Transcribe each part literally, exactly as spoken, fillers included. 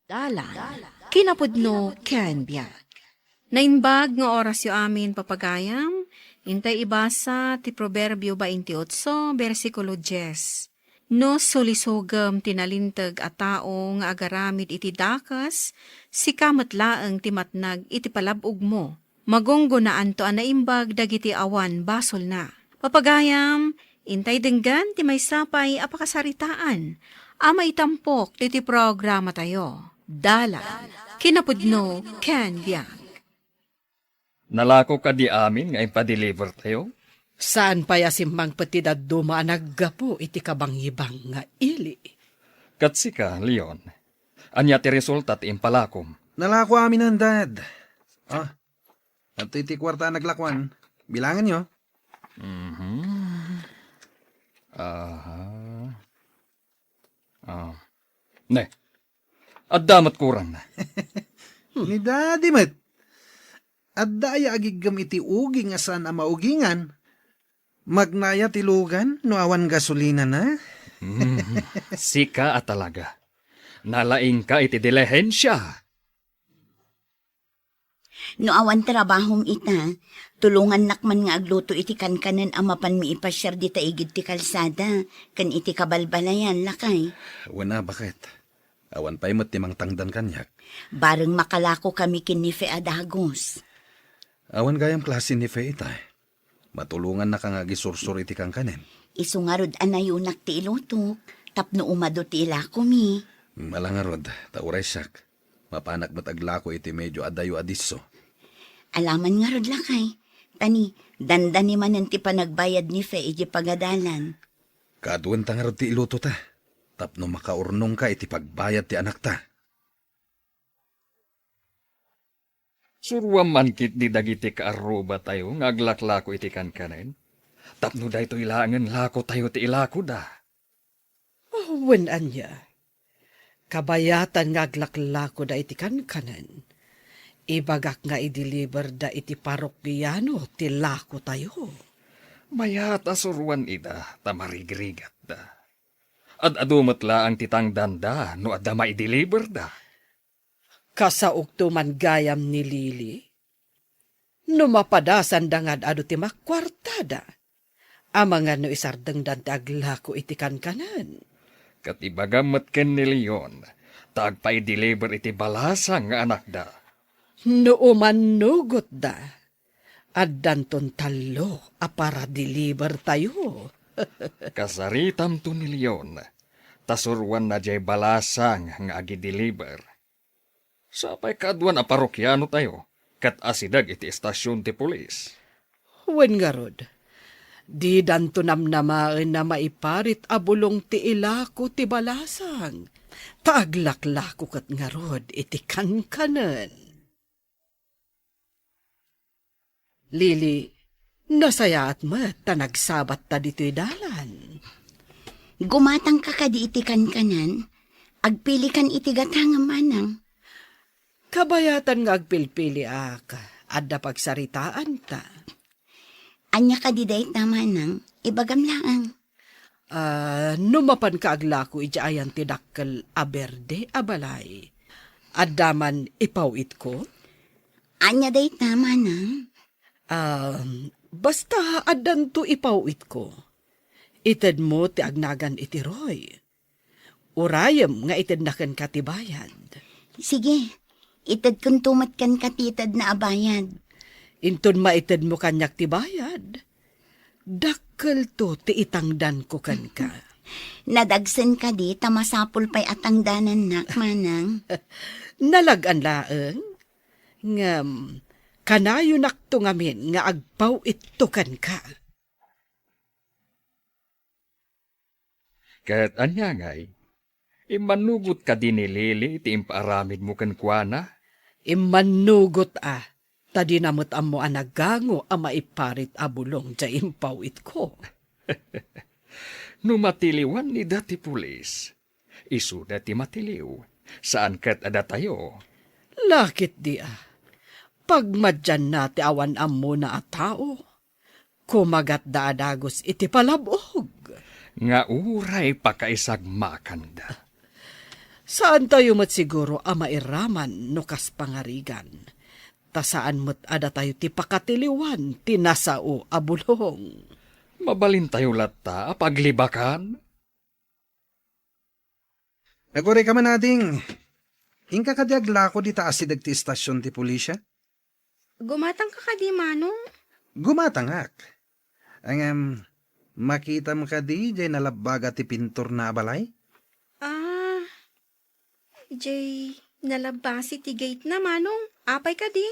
Dalan, kinapudno ken biag. Naimbag nga orasyo amin, papagayam, intay ibasa ti Proverbio twenty-eight, bersikulo dies. No sulisogem ti nalinteg a tao nga agaramid iti dakes, sika met laeng ti matnag iti palab-ogmo. Magunggonaanto a naimbag dagiti awan basolna. Papagayam, intay denggen ti maysa pay a pakasaritaan a maitampok iti programatayo. Dalan, kinapudno, ken biag. Nalako kadi amin nga impadeliver tayo? Saan pay a simmangpet ti dadduma a naggapu iti kabangbang nga ili? Ket sika, Leon, ania ti resulta ti impalakom? Nalako aminen, Dad. Ah, adtoy ti kuarta a naglakuan. Bilangenyo. Mhm. Aha. Ah. Ne. Adda met kurang. Ni Daddy met. Adda aya agiggem iti uging a saan a maugingan? Magna aya ti lugan no awan gasolinana? Hmm, sika a talaga. Nalaingka iti dilihensia. No awan trabahom ita, tulongannak man nga agluto iti kankanen a mapan maipasiar dita igid ti kalsada ken iti kabalbalayan, lakay. Wen a, baket. Awan pay met ti mangtangdan kaniak. Bareng makalako kami ken ni Fe a dagus. Awan gayam klase ni Fe ita. Matulongannaka nga agisursor iti kankanen. Isu ngarud a nayunak ti ilutok, tapno umadu ti ilakomi. Ala ngarud, ta uray siak, mapanak met aglako iti medio adayo a disso. Alaman ngarud, lakay, ta ni, dandani manen ti panagbayad ni Fe iti pagadalan. Kaduenta ngarud ti ilutota, tapno makaurnongka iti pagbayad ti anakta. Suroam man ketdi dagiti kaarrubatayo nga aglaklako iti kankanen, tapno daytoy laengen lakotayo ti ilakoda. Wen ania, kabayatan nga aglaklakoda iti kankanen, ibagak nga ideliberda iti parokiano ti lakotayo. Mayat a suroan ida ta marigrigatda. Ad-adu met laeng ti tangdanda no adda maideliberda. Kasaokto man gayam ni Lily? No mapadasanda nga ad-adu ti makuartada, amangan no isardengdan ti aglako iti kankanen. Ket ibagam met ken ni Leon, ta agpaideliber iti balasang nga anakda. No umannugotda, addanton tallo a paradelibertayo. Kasaritamto ni Leon, ta suroanna diay balasang nga agideliber. Sapay kaaduan a parokianotayo ket asideg iti estasion ti pulis. Wen ngarud, didanto namnamaen a maiparit a bulong ti ilako ti balasang, ta aglaklako ket ngarud iti kankanen. Lily, nasayaat met ta nagsabatta ditoy dalan. Gumatangka kadi iti kankanen? Agpilikan iti gatangem, manang. Kabayatan nga agpilpiliak, adda pagsaritaanta. Ania kadi dayta, manang? Ibagam laeng. Ah, no mapanka aglako idiay ayan ti dakkel a berde a balay, adda man ipaw-itko? Ania dayta, manang? Ah, basta addanto ipaw-itko. Itedmo ti agnagan iti Roy. Urayem nga itedna kenka ti bayad. Sige, itedkento met kenka ti itedna a bayad. Inton maitedmo kaniak ti bayad, dakkelto ti itangdanko kenka. Nadagsen kadi ta masapul pay a tangdanannak, manang? Nalag-an laeng. Ngem, kanayonakto ngamin nga agpaw-itto kenka. Ket ania ngay? Immannugot kadi ni Lily ti impaaramidmo kenkuana? Immannugot a, ta dina met ammo a nagango a maiparit a bulong diay impaw-itko. No matiliwan ida ti pulis, isuda ti matiliw, saan ket a datayo. Lakit di a, pagmadianna ti awan ammona a tao. Kumagatda a dagus iti palab-og. Nga uray pakaisagmakanda. Saantayo met siguro a mairaman no kas pangarigan, ta saan met a datayo ti pakatiliwan ti nasao a bulong. Mabalintayo latta a paglibakan? Agurayka man, ading. Inka kadi aglako dita asideg ti istasion ti pulisya? Gumatangka kadi, Manong? Gumatangak. Ngem, makitam kadi jay nalabbaga ti pinturna a balay? Ah, jay nalabbasi ti gate na, Manong. Apay kadi?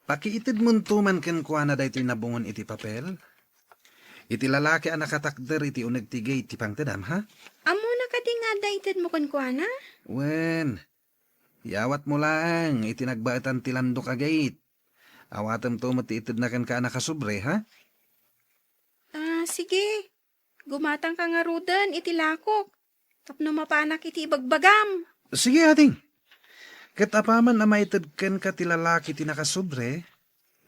Pakiitedmonto man kenkuana daytoy nabungon iti papel. Iti lalaki a nakatakder iti uneg ti gate ti pangtedam, ha? Ammona kadi nga adda itedmo kenkuana? Wen, iyawatmo laeng iti nagbaetan ti landok a gate. Awatemto met ti itedna kenka a nakasobre, ha? Ah, sige. Gumatangka ngaruden iti lakok tapno mapanak iti ibagbagam. Sige, ading. Ket apaman a maited kenka ti lalaki ti nakasobre,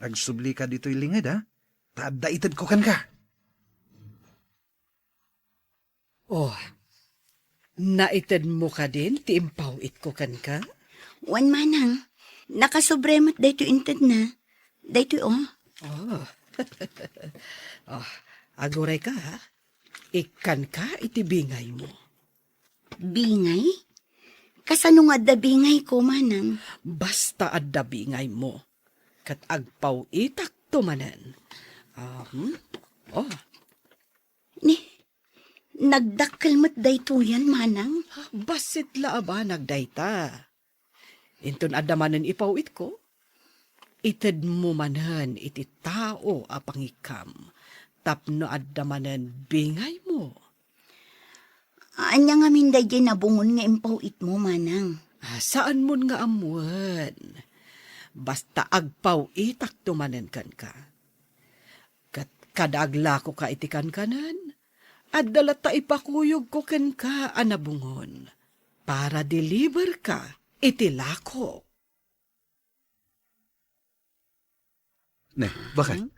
agsublika ditoy linged, a? Ta adda itedko kenka. Oh, naitedmo kadin ti impaw-itko kenka? Wen, Manang. Nakasobre met daytoy intedna. Daytoy, oh. Oh. Oh, agurayka, ha? Ikkanka iti bingaymo. Bingay? Kasano nga adda bingayko, Manang? Basta adda bingaymo, ket agpaw-itakto manen. Ah, hmm? Oh. Ni, nagdakkel met daytoyen, Manang? Bassit la a banag dayta. Inton adda manen ipaw-itko, itedmo manen iti tao a pangikkam tapno adda manen bingaymo. Ania ngamin daydiay nabungon nga impaw-itmo, Manang? Ah, saanmon nga ammoen. Basta agpaw-itakto manen kenka. Ket kada aglakoka iti kankanen, adda latta ipakuyogko kenka a nabungon para deliberka iti lakok. Ne, bakit? Hmm?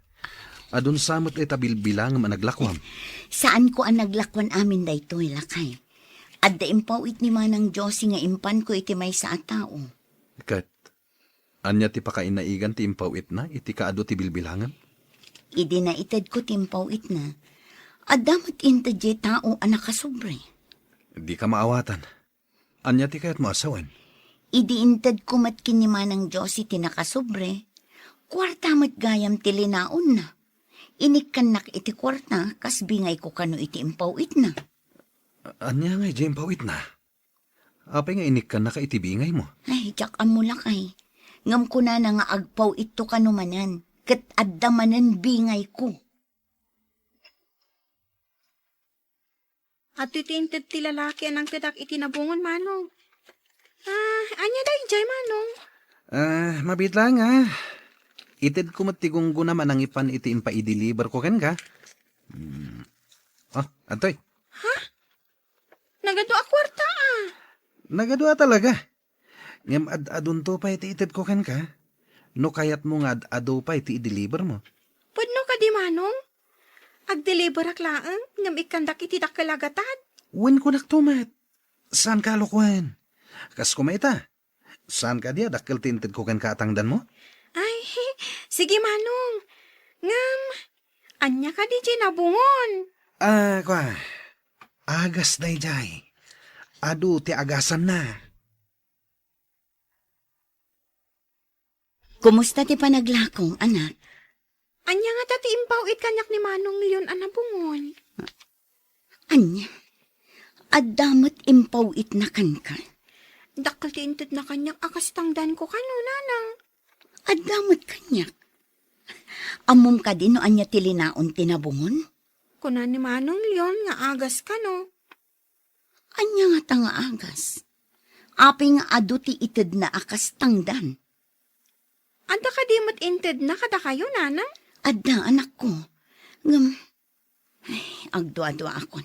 Adun sa met ita bilbilangem a naglakuam? Saanko a naglakuan amin daytoy, lakay. Adda impaw-it ni Manang Josie nga impanko iti maysa a tao. Ket, ania ti pakainaigan ti impaw-itna iti kaadu ti bilbilangem? Idi naitedko ti impaw-itna, adda met inted diay tao a nakasobre. Dika maawatan. Ania ti kayatmo a sawen? Idi intedko met ken ni Manang Josie ti nakasobre, kuarta met gayam ti linaonna. Inikkannak iti kuarta kas bingayko kano iti impaw-itna. A-, ania nga idiay impaw-itna? Apay nga inikkannaka iti bingaymo? Ay, diak ammo, lakay. Ngem kunana nga agpaw-itto kano manen, ket adda manen bingayko. Adtoy ti inted ti lalaki a nangtedak iti nabungon, Manong. Ah, ania daydiay, Manong? Ah, mabiit laeng, ah. Itedko met ti gunggonam a nangipan iti impaideliberko kenka. Hmm. Oh, adtoy. Ha? Nagadu a kuarta, ah. Nagadu a talaga. Ngem ad-adunto pay ti itedko kenka, no kayatmo nga ad-adu pay ti idelibermo. Pudno kadi, Manong? Agdeliberak laeng, ngem ikkandak iti dakkel a gatad. Wen, kunakto met. Saanka a lokoen. Kas koma ita, saan kadi a dakkel ti intedko kenka a tangdanmo? Ay, sige, Manong. Ngem, ania kadi ti nabungon? Ah, kua, agas daydiay. Adu ti agasanna. Kumusta ti panaglakom, anak? Ania ngata ti impaw-it kaniak ni Manong Leon a nabungon? Ania? Adda met impaw-itna kenka? Dakkel ti intedna kaniak a kas tangdanko kano, Nanang. Adda met kaniak. Ammom kadi no ania ti linaon ti nabungon? Kuna ni Manong Leon nga agas kano. Ania ngata nga agas? Apay nga adu ti itedna a kas tangdan? Adda kadi met intedna kadakayo, Nanang? Adda, anakko. Ngem, ay, agduaduaakon.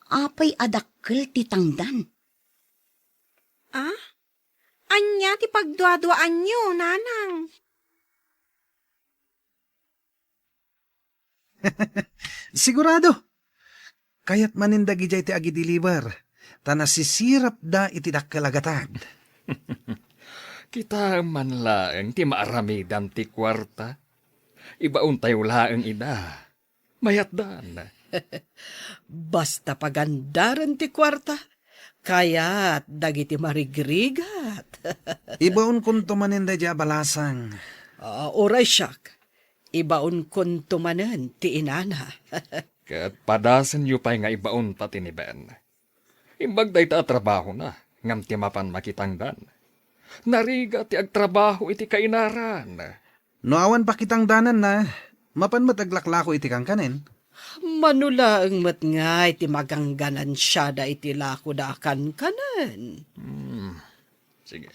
Apay a dakkel ti tangdan? Ah? Ania ti pagduaduaanyo, Nanang? Sigurado. Kayat manen dagidiay ti agideliver. ta nasisirapda iti dakkel a gatad. Kitaem man laeng ti maaramidan ti kuarta. Ibaontayo laeng ida. Mayatdan. Basta pagandaren ti kuarta, kayat dagiti marigrigat. Ibaonkonto manen daydiay a balasang. Ah, uray siak, ibaonkonto manen ti inana. Ket padasenyo pay nga ibaonta ti ni Ben. Imbag dayta a trabahona, ngem ti mapan makitangdan. Narigat ti agtrabaho iti kainaran. No awan pakitangdananna, mapan met aglaklako iti kankanen. Mano laeng met ngay ti magangganansiada iti lakoda a kankanen? Hmm. Sige.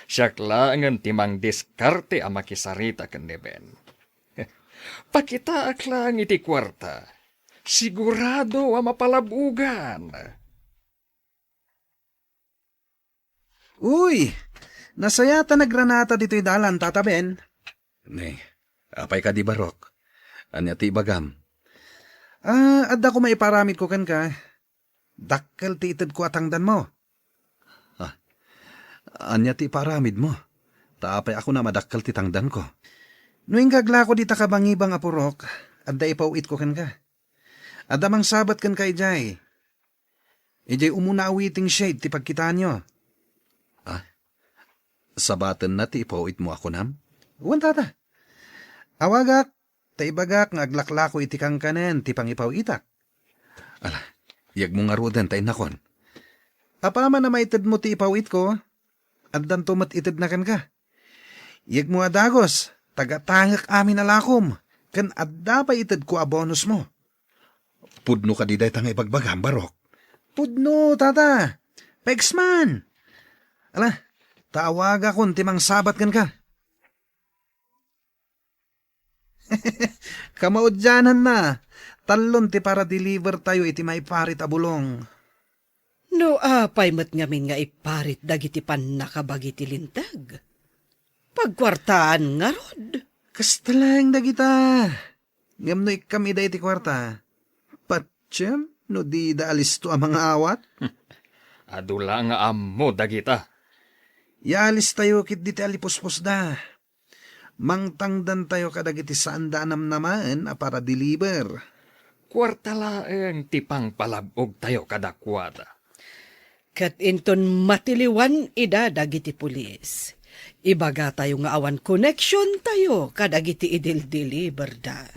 Siak laengen ti mangdiskarte a makisarita ken ni Ben. Pakitaak laeng iti kuarta. Sigurado a mapalabugan. Uy, nasayat a nagranata ditoy dalan, Tata Ben. Ne, apay kadi, Barok? Ania ti ibagam? Ah, adda koma iparamidko kenka. Dakkel ti itedko a tangdanmo. Ah, ania ti iparamidmo? Ta apay a kunam a dakkel ti tangdanko? No inka aglako dita kabangibang a purok, adda ipaw-itko kenka. Adda mangsabat kenka idiay. Idiay umuna a waiting shed ti pagkitaanyo. Ah, sabatenna ti ipaw-itmo a kunam? Wen, Tata. Awagak, ta ibagak nga aglaklako iti kankanen ti pangipaw-itak. Ala, yegmo ngaruden ta innakon. Apaman a maitedmo ti ipaw-itko, addanto met itedna kenka. Yegmo a dagus, tagatangek amin a lakom, ken adda pay itedko a bonusmo. Pudno kadi dayta nga ibagbagam, Barok? Pudno, Tata. Pegsman! Ala, ta awagakon ti mangsabat kenka. Kamaudiananna, tallon ti para-deliver tayo iti maiparit a bulong. No apay met ngamin nga iparit dagiti pannakabagi ti linteg? Pagkuartaan ngarud. Kasta laeng dagita. Ngem no ikkam ida iti kuarta, patiem no dida alisto a mangaawat? Adu la nga ammo dagita. Yaalis tayo ketdi ti alipuspusda. Mangtangdantayo kadagiti saanda a namnamaen a para-deliver. Kuarta laeng ti pangpalab-ogtayo kadakuada. Ket inton matiliwan ida dagiti pulis, ibagatayo nga awan koneksiontayo kadagiti idildiliberda.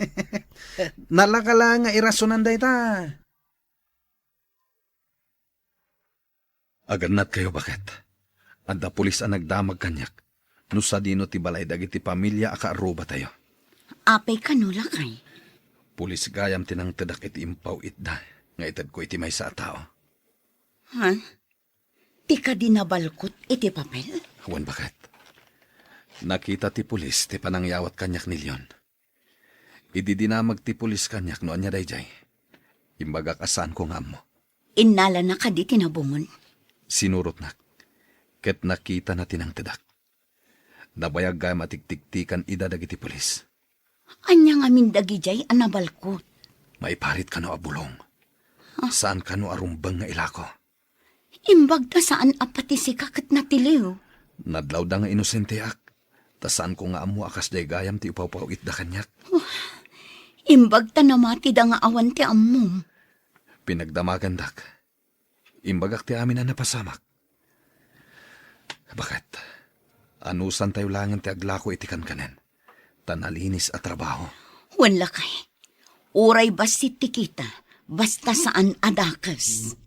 Nalaka la nga irasonan dayta. Agannadkayo, baket. Adda pulis a nagdamag kaniak no sadino ti balay dagiti pamilia a kaarrubatayo. Apay kano, lakay? Pulis gayam ti nangtedak iti impaw-itda nga itedko iti maysa a tao. Ha? Ti kadi nabalkot iti papel? Wen, baket. Nakita ti pulis ti panangyawat kaniak ni Leon. Idi dinamag ti pulis kaniak no ania daydiay, imbagak a saanko nga ammo. Innalana kadi ti nabungon? Sinurotnak, ket nakitana ti nangtedak. Nabayag gayam a tiktiktikan ida dagiti pulis. Ania ngamin dagidiay a nabalkot? Maiparit kano a bulong. Ah. Saan kano a rumbeng nga ilako? Imbag ta saan a pati sika ket natiliw. Nadlawda nga inosenteak, ta saanko nga ammo a kasdiay gayam ti ipawpaw-itda kaniak. Imbag ta namatida nga awan ti ammom. Pinagdamagandak. Imbagak ti amin a napasamak. Baket, anusantayo laengen ti aglako iti kankanen, ta nalinis a trabaho. Wen, lakay, uray bassit ti kita, basta saan a dakes.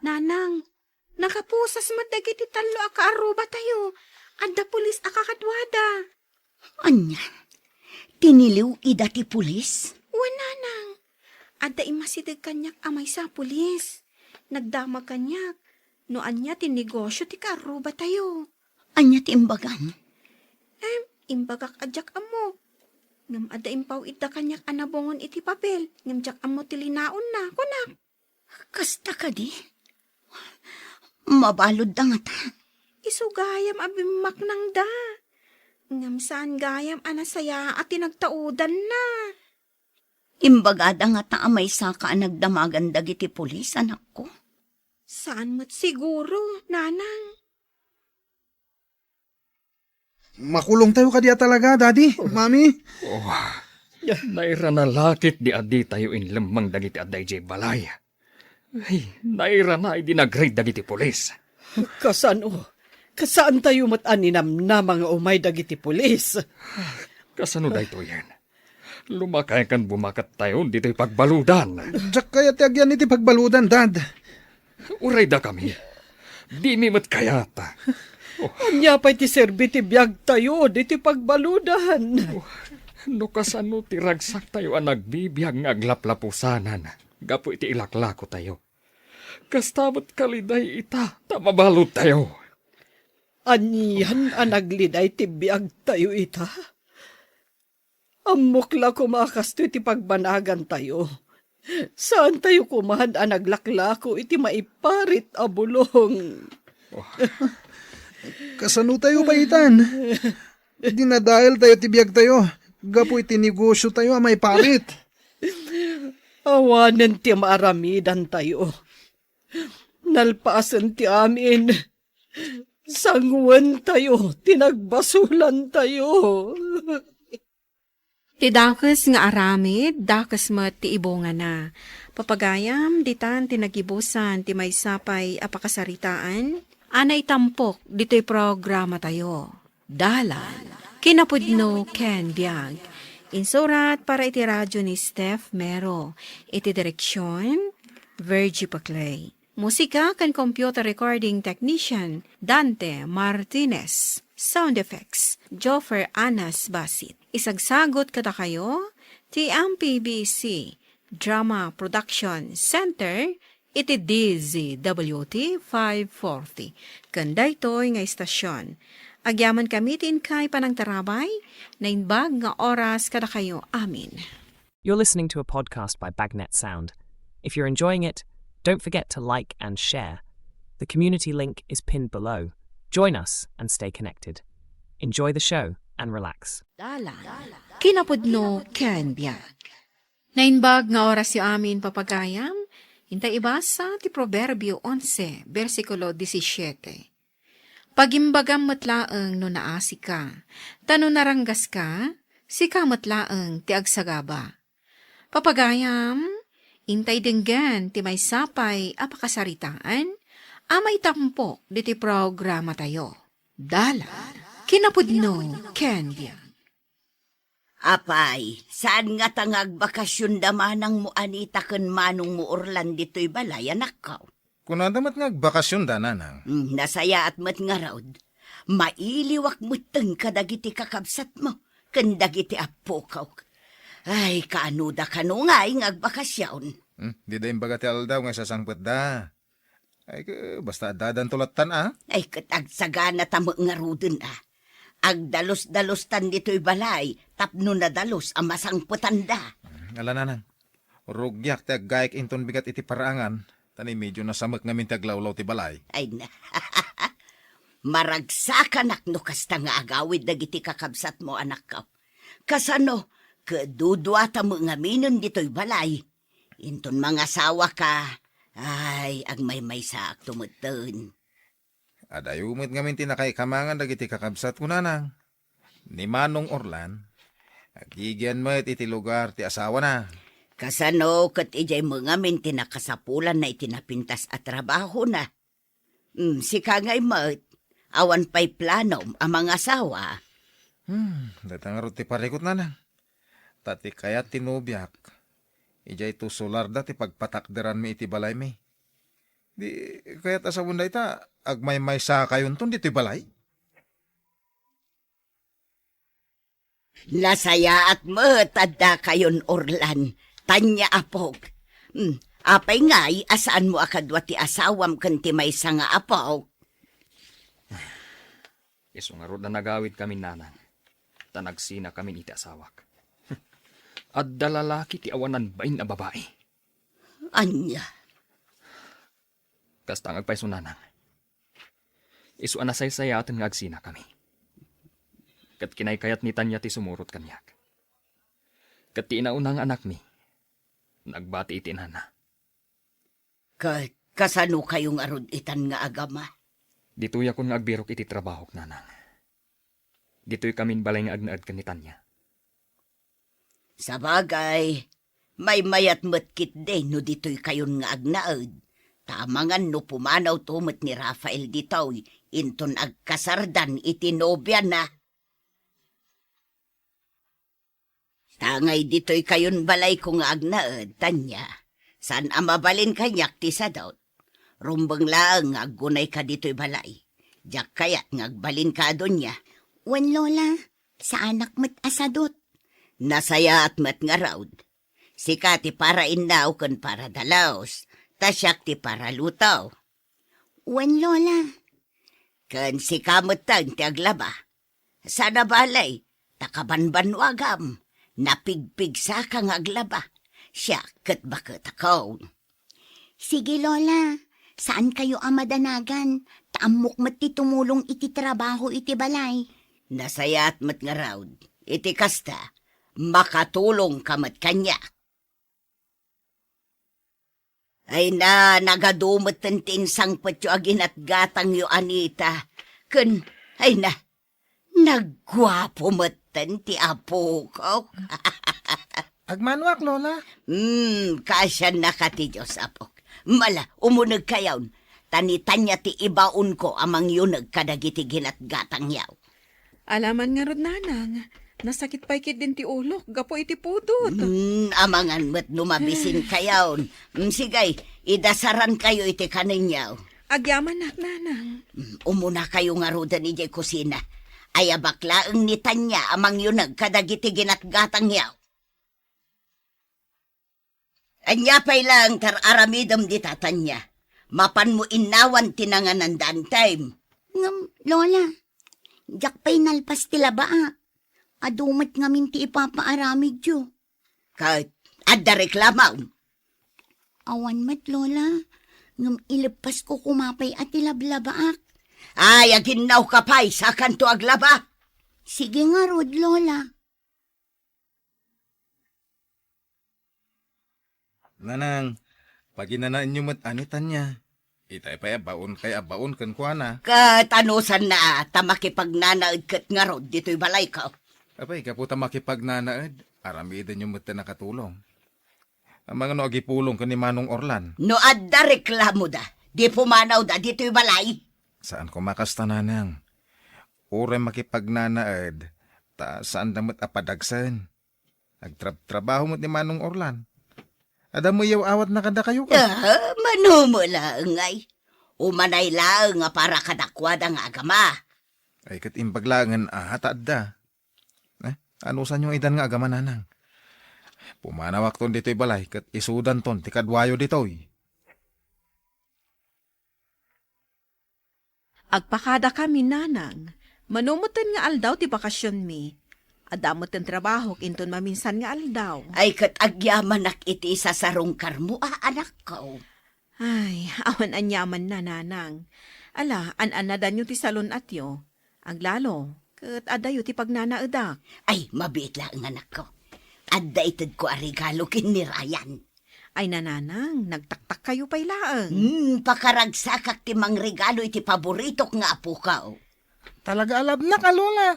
Nanang, nakapusas met dagiti tallo a kaarrubatayo. Adda pulis a kakaduada. Ania? Tiniliw ida ti pulis? Wen, nanang. Adda immasideg kaniak a maysa a pulis. Nagdamag kaniak no ania ti negosio ti kaarrubatayo. Ania ti imbagam? Em, imbagak a diak ammo. Ngem adda impaw-itda kaniak a nabungon iti papel, ngem diak ammo ti linaonna, kunak. Kasta kadi? Mabaludda ngata. Isu gayam a bimmaknangda. Ngem saan gayam a nasayaat ti nagtaudanna. Imbagada ngata a maysaka a nagdamagan dagiti pulis, anakko. Saan met siguro, nanang? Makulongtayo kadi a talaga, Daddy, Mami? Oh, nairana la ketdi a ditayo inlemmeng dagiti adda idiay balay. Ay, nairana idi nag-raid dagiti pulis. Kasano? Kasaantayo met a ninamnama nga umay dagiti pulis? Kasano daytoyen? Lumakay ken bumaketkayo ditoy pagbaludan. Diak kayat ti agyan iti pagbaludan, Dad. Uray dakami. Dimi met kayat. Oh. Ania pay ti serbi ti biagtayo ditoy pagbaludan? Oh, no kasano ti ragsaktayo a nagbibiag nga aglaplapusanan gapu iti ilaklakotayo? Kasta met kaliday ita ta mabaludtayo. Anian a nagliday ti biagtayo ita? Ammok la koma a kastoy ti pagbanagantayo. Saantayo koman a naglaklako iti maiparit a bulong. Kasanotayo pay itan? Dinadaeltayo ti biagtayo gapu iti negosiotayo a maiparit. Awanen ti maaramidantayo. Nalpasen ti amin. Sanguentayo ti nagbasolantayo. Ti dakes nga aramid, dakes met ti ibungana. Papagayam, ditan ti nagibusan ti maysa pay a pakasaritaan a naitampok ditoy programatayo. Dalan, kinapudno ken biag. Insurat para iti radyo ni Steph Mero. Iti direksyon, Virgie Paclay. Musika ken computer recording technician, Dante Martinez. Sound effects, Joffer Anas Basit. Isagsagot kadakayo ti M P B C Drama Production Center iti D Z W T five forty. Ken daytoy nga istasyon, agyamankami ti inkay panangtarabay, naimbag nga oras kadakayo amin. You're listening to a podcast by Bagnet Sound. If you're enjoying it, don't forget to like and share. The community link is pinned below. Join us and stay connected. Enjoy the show and relax. Dalan, kinapudno ken biag. Naimbag nga orasyo amin, papagayam, intay ibasa ti Proverbio onse, bersikulo disisiete. Pagimbagam met laeng no naasika, ta no naranggaska, sika met laeng ti agsagaba. Papagayam, intay denggen ti maysa pay a pakasaritaan a maitampok ditoy programatayo. Dalan, kinapudno ken biag. Apay, saan ngata nga agbakasionda manangmo Anita ken manongmo Orlan ditoy balay, anakko? Kunada met nga agbakasionda, nanang. Hmm, nasayaat met ngarud. Mailiwak metten kadagiti kakabsatmo ken dagiti appokok. Ay, kaanoda kano ngay nga agbakasion? Hmm, dida imbaga ti aldaw nga isasangpetda. Ay, ke, basta addadanto lattan, a? Ay, ket agsaganata met ngaruden, a. Agdalus-dalustan ditoy balay tapno nadalus a masangpetanda. Hmm, ala, nanang. Rugiak ti aggaik inton bigat iti paraangan, ta ni medyo nasamek ngamin ti aglawlaw ti balay. Ay na. Maragsakanak no kasta nga agawid dagiti kakabsatmo, anakko. Kasano, ket duduata met ngaminen ditoy balay. Inton mangasawaka, ay, agmaymaysaakto metten. Adayo met ngamin ti nakaikamangan dagiti kakabsatko, nanang. Ni Manong Orlan, agigian met iti lugar ti asawana. Kasano ket idiay met ngamin ti nakasapulanna iti napintas a trabahona? Hmm, sika ngay met, awan pay planom a mangasawa? Hmm, dayta ngarud ti parikut, nanang. Ta ti kayat ti nobiak, idiay to solarda ti pagpatakderanmi iti balaymi. Di kayat a sawen dayta, agmaymaysakayonton ditoy balay? Nasayaat met addakayon, Orlan, Tanya, apok. Hmm, apay ngay a saanmo a kadua ti asawam ken ti maysa nga apok? Isu ngarud a nagawidkamin, nanang, ta nagsinakamin iti asawak. Adda lalaki ti awanan bain a babai. Ania? Kasta nga agpayso, nanang. Isu a nasaysayaten nga agsinakami. Ket kinaykayat ni Tanya ti sumurot kaniak. Ket ti inauna nga anakmi, Nagbati iti inana. Ka-, kasano kayo ngarud itan nga agama? Ditoyakon nga agbirok iti trabahok, nanang. Ditoykamin balay nga agnaed ken ni Tanya. Sabagay, maymayat met ketdi no ditoykayon nga agnaed. Ta amangan no pumanawto met ni Rafael ditoy, inton agkasardan iti nobiana. Tangay ditoykayon balayko nga agnaed, Tanya. Saan a mabalin kaniak ti sadut. Rumbeng laeng nga aggunayka ditoy balay. Diak kayat nga agbalinka a dunia. Wen, Lola, saanak met a sadut. Nasayaat met ngarud. Sika ti para innaw ken para dalus, ta siak ti para luto. Wen, Lola. Ken sika metten ti aglaba. Saan a bale, ta kabanbannuagam, napigpigsaka nga aglaba. Siak ket baketakon. Sige, Lola. Saankayo a madanagan, ta ammok met ti tumulong iti trabaho iti balay. Nasayaat met ngarud. Iti kasta, makatulongka met kaniak. Ay na, nagadu metten ti insangpetyo a ginatgatangyo, Anita. Ken, ay na, nagguapo metten ti apok. Agmanuak, Lola. Hmm, kaasiannaka ti Dios, apok. Mala, umunegkayon, ta ni Tanya ti ibaonko a mangyuneg kadagiti ginatgatangyo. Alaman ngarud, nanang, nasakit pay ketdin ti ulok gapu iti pudot. Hmm, amangan met no mabisinkayon. Hmm, sige, idasarankayo iti kanenyo. Agyamanak, nanang. Hmm, umunakayo ngaruden idiay kusina. Ayabak laeng ni Tanya a mangyuneg kadagiti ginatgatangyo. Ania pay laeng ti ar-aramidem dita, Tanya? Mapanmo innawan ti nanganan da Antay. Ngem, Lola, diak pay nalpas ti labaak. Adu met ngamin ti ipapaaramidyo. Ket adda reklamom? Awan met, Lola. Ngem ileppasko koma pay a ti lablabaak. Ay, aginnawka pay, sakanto aglaba. Sige ngarud, Lola. Nanang, paginanaenyo met a ni Tanya. Itay pay a baonkay a baon kenkuana. Ket anusanna ta makipagnanaed ket ngarud ditoy balayko? Apay, gapu ta makipagnanaed, aramidenyo met ti nakatulong. Amangan no agipulong ken ni Manong Orlan. No adda reklamoda, di pumanawda ditoy balay. Saan koma kasta, nanang. Uray makipagnanaed, ta saanda met a padagsen. Agtrabtrabaho met ni Manong Orlan. Adda met yaw-awatna kadakayo ket. Ah, mano met laeng ay. Umanay laeng a para kadakuada nga agama. Ay, ket imbag laengen a ta adda. Eh, anusanyo idan nga agama, nanang? Pumanawakton ditoy balay ket isudanton ti kaduayo ditoy. Agpakadakami, nanang. Mano metten nga aldaw ti bakasionmi. Adda metten trabahok inton maminsan nga aldaw. Ay, ket agyamanak iti isasarungkarmo a, anakko. Ay, awan aniamanna, nanang. Ala, an-annadanyo ti salun-atyo. Aglalo, ket addayo ti pagnanaedak. Ay, mabiit laeng, anakko. Adda itedko a regalo ken ni Ryan. Ay, nanang, nagtaktakkayo pay laeng. Hmm, pakaragsakak ti mangregalo iti paboritok nga apokaw. Talaga a labnak a, Lola.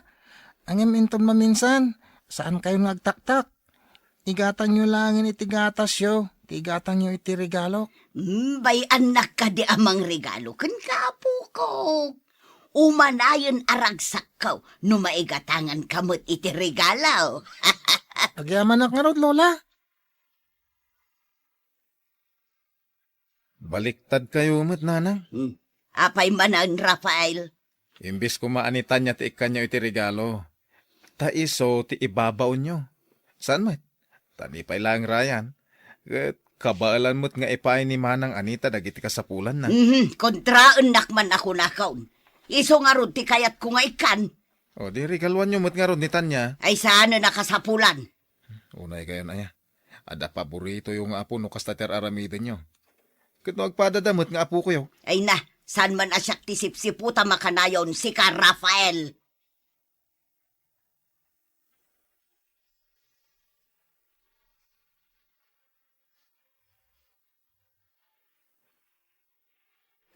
Ngem inton maminsan, saankayon nga agtaktak. Igatangyo laengen iti gatasyo, ti igatangyo iti regalok. Hmm, bay-annak kadi a mangregalo kenka, apokok. Umanayen a ragsakkaw no maigatanganka met iti regalo. Agyamanak ngarud, Lola. Baliktadkayo met, nanang. Hmm. Apay manen, Rafael? Imbes koma a ni Tanya ti ikkanyo iti regalo, ta isu ti ibabaonyo. Saan met? Ta ni pay laeng Ryan, ket kabaelan met nga ipaay ni Manang Anita dagiti kasapulanna. Mhm, kontraennak man a kunakon. Isu ngarud ti kayatko nga ikkan. O, di regaluanyo met ngarud ni Tanya. Ay, saanen a kasapulan. Unaykayon aya. Adda paboritoyo nga apo no kasta ti ar-aramidenyo. Ket no agpadada met nga apokoyo. Ay na, saan man a siak ti sipsiputam a kanayon, sika, Rafael.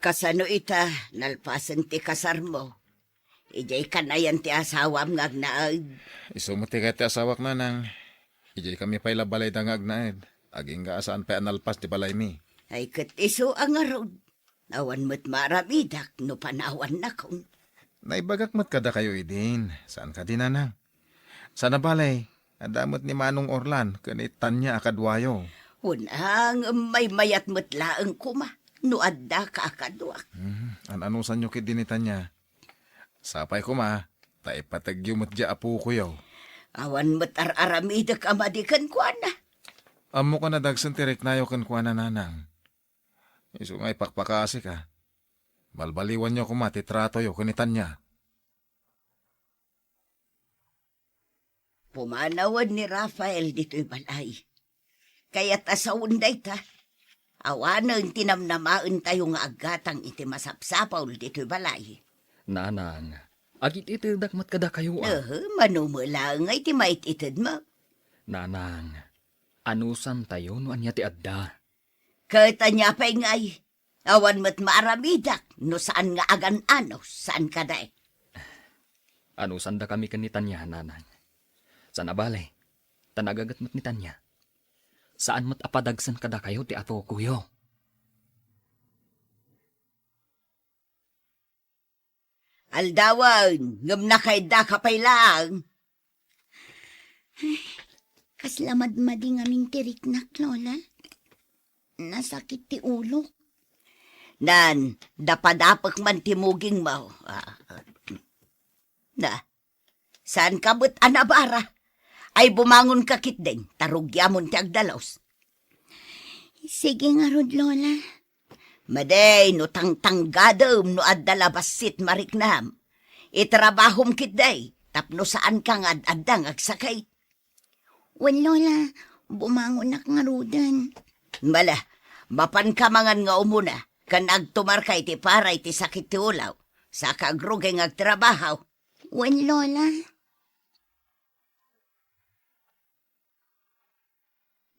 Kasano ita, nalpasen ti kasarmo? Idiay kanayan ti asawam nga agnaed. Isu met ti kayat ti asawak, nanang. Idiay kami pay la balayda nga agnaed. Agingga a saan pay a nalpas ti balaymi. Ay, ket isu a ngarud. Awan met maaramidak no panawannakon. Naibagak met kadakayo idin. Saan kadi, nanang? Sana balay, adda met ni Manong Orlan ken ni Tanya a kaduayo. Wen, ngem maymayat met laeng koma no addaka a kaduak. Hmm, an-anusanyo ketdi ni Tanya? Sapay koma, ta ipategyo met diay a pukoyo. Awan met ar-aramidek a madi kenkuana. Ammok a nadagsen ti riknayo kenkuana, nanang. Isu nga ipakpakasika. Balbaliwanyo koma ti tratoyo ken ni Tanya. Pumanawen ni Rafael ditoy balay. Kayat a sawen dayta. Awanen ti namnamaentayo nga aggatang iti masapsapul ditoy balay. Nanang, agit-itedak met kadakayo, a. Ehe, mano met laeng nga iti mait-itedmo. Nanang, anusantayo no ania ti adda? Ket ania pay ngay? Awan met maaramidak no saan nga agan-anus, saan kadi? Anusandakami ken ni Tanya, nanang. Sana bale, ta nagaget met ni Tanya. Saan met a padagsen kadakayo ti atokoyo. Aldawen, ngem nakaidda ka pay laeng. Ay, kasla madmadi ngamin ti riknak, Lola. Nasakit ti ulok. Nan, dapadapek man ti mugingmo. Ah, na, saan ka met a nabara? Ay, bumangon ka ketdin, ta rugiamon ti agdalus. Sige ngarud, Lola. Madi no tangtanggadem no adda la bassit mariknam. Itrabahom ketdi, tapno saan ka nga ad-adda nga agsakit. Wen, Lola, bumangonak ngaruden. Mala, mapan ka mangan nga umuna, ken agtumarka iti para iti sakit ti ulaw, saka agrugi nga agtrabaho. Wen, Lola.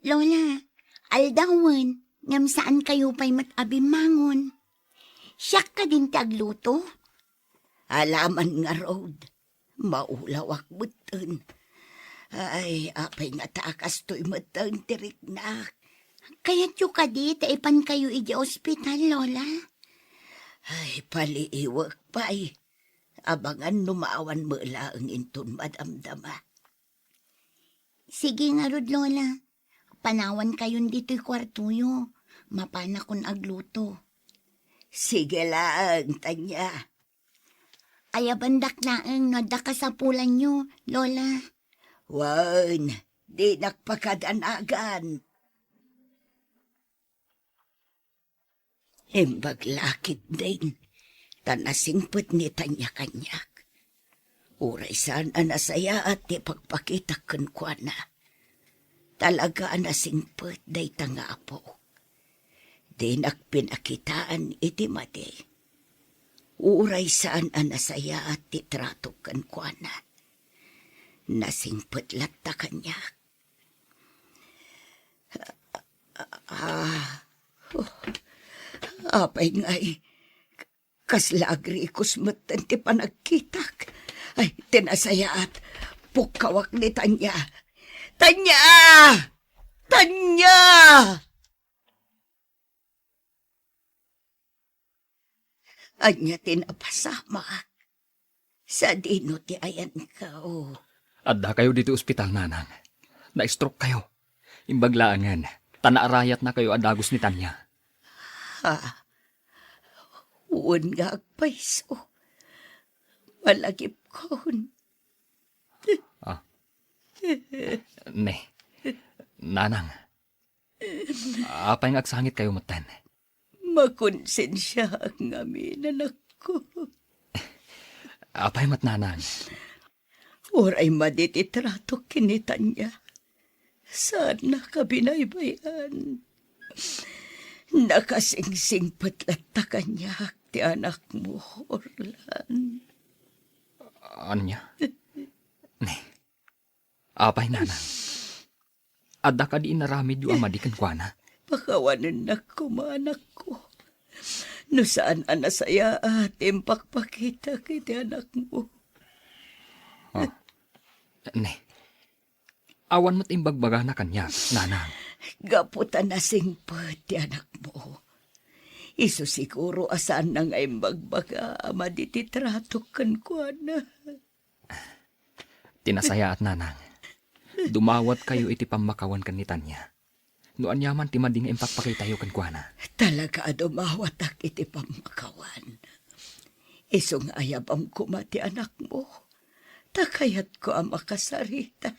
Lola, aldawen, ngem saan kayo pay met a bimmangon. Siak kadin ti agluto? Alaman ngarud, maulawak metten. Ay, apay nga ta kastoy metten ti riknak. Kayatyo kadi ta ipan kayo idiay ospital, Lola? Ay, paliiwek pay. Abangan no maawan met laeng inton madamdama. Sige ngarud, Lola. Panawan kayon ditoy kuartoyo. Mapanakon agluto. Sige laeng, Tanya. Ayabandak laeng no adda kasapulanyo, Lola. Wen, dinak pakadanagan. Imbag la ketdin, ta nasingpet ni Tanya kaniak. Uray saan a nasayaat ti pagpakitak kenkuana. Talaga a nasingpet dayta nga apo. Dinak pinakitaan iti madi. Uray saan a nasayaat ti tratok kenkuana. Nasingpet latta kaniak. Ah, oh, apay ngay, kasla agrikos metten ti panagkitak. Ay, ti nasayaat, pukkawak ni Tanya. Tanya! Tanya! Ania ti napasamak? Sadino ti ayanko? Adda kayo ditoy ospital, nanang. Na-stroke kayo. Imbag laengen, ta naarayatna kayo a dagus ni Tanya. Ha? Wen nga agpayso. Malagipkon. Ah. Ne. Nanang. Apay nga agsangit kayo metten? Makonsensiaak ngamin, anakko. Apay met, nanang? Uray madi ti tratok ken ni Tanya. Saannaka binaybay-an. Nakasingsingpet latta kaniak ti anakmo, Orlan. Ania? Ne. Apay, nanang? Adda kadi inaramidyo a madi kenkuana? Pakawanennak koma, anakko. No saan a nasayaat ti impakpakitak iti anakmo. Ah. Ne, awan met imbagbagana kaniak, nanang. Gapu ta nasingpet ti anakmo. Isu siguro a saanna nga imbagbaga a madi ti tratok kenkuana. Ti nasayaat, nanang. Dumawatkayo iti pammakawan ken ni Tania. No aniaman ti madi nga impakpakitayo kenkuana. Talaga a dumawatak iti pammakawan. Isu nga ayabam koma ti anakmo. Ta kayatko a makasarita.